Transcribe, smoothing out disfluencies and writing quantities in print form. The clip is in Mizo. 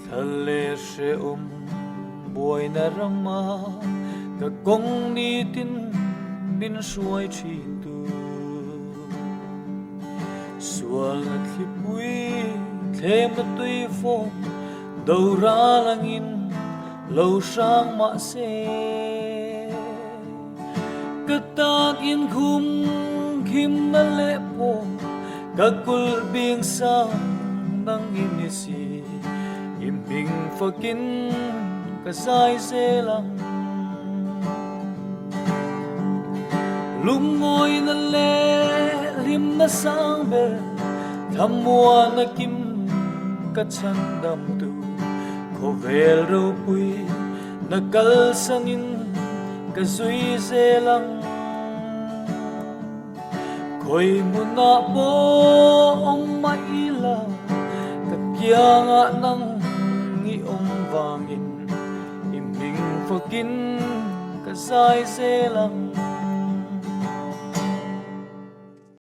Thla leh hrehawm buaina rama ka kawng nitin min hruai thin tu. Sualna thlipui thlem a tui fawm do ral angin lo hrang mah se. Ka tan inkhum khimna leh pawh ka kulh bing sang nang i ni si. I hming fakin ka zai zel ang. Lungawina leh hlimna sang ber thlamuana kim ka chhandam tu khawvel ropui Na kalsanin ka zui zel ang. Khawi hmunah pawh awm mah ila, ka kiangah nang i awm vangin i hming fakin ka zai zel ang.